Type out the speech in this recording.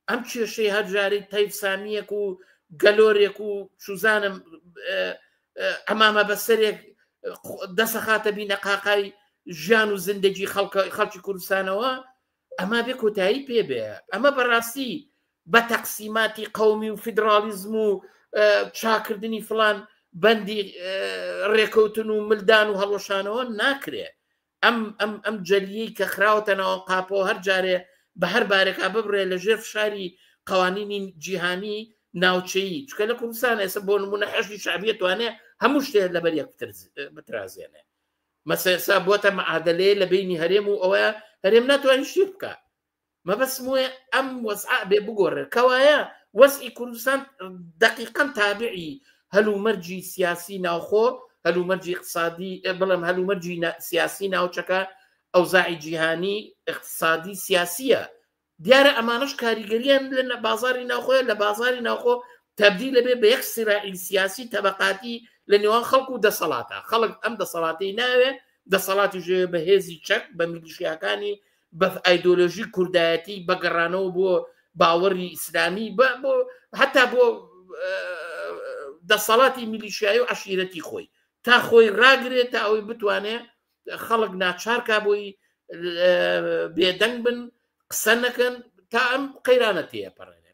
ئەم کێشەی هەر جارەی تەیف سامییەک و گەلۆرێک و چوزانم ئەمامە بەسەرێک دەسەخاتە بینە قاقای ژیان و زیندگی خەڵکی کوردستانەوە ئەمە بێ کۆتایی پێ بێ ئەمە بەڕاستی بە تەقسیماتی قومی و فیدراڵیزم و چاکردنی فلان بەندی ڕێکەوتن و ملدان و هەڵوەشانەوە ناکرێ ئەم ئەم ئەم جەلیەی کە خراوەتە ناوە قاپەوە هەر جارێ بە هەر بارێکا ببڕێ لە ژێر فشاری قوانینی جیهانی ناوچەیی چکە لە کوردستان ئێستا بۆ نمونە حەشدی شعبیە توانێ هەموو شتێ لەبەر یەک بترازێنێ مەسەسا بۆتە معادلەیە لە بینی هەرێم و ئەوەیە هەرێم ناتوانێت شتێک بکە مەبەستم وەیە ئەم وەزعە بێ بگۆڕێت کەوایە وەزعی کوردستان دقیقا تابعی هەلومەرجی سیاسی ناوخۆ هەلومەرجی اقتصادی بڵێم هەلومەرجی سیاسی ناوچەکە ئەوزاعی جیهانی اقتصادی سیاسیە دیارە ئەمانەش کاریگەریان لە بازاری ناوخۆیە لە بازاری ناوخۆ تەبدیل لەبێ بە یەک سراعی سیاسی تەبقاتی لە نێوان خەڵک و دەسەڵاتە خەڵک ئەم دەسەڵاتی ناوێ دەسەڵاتی ژێ بە هێزی چەک بە میلیشیاکانی بە ئایدۆلۆژی کوردایەتی بە گەڕانەوە بۆ باوەڕی ئیسلامی بۆ هەتا بۆ دەسەڵاتی میلیشیایی و عشیرەتی خۆی تا خۆی ڕاگرێت تا ئەوەی بتوانێت خەڵک ناچارکا بۆی بێدەنگ بن قسە نەکەن تا ئەم قەیرانە تێپەڕێنێ.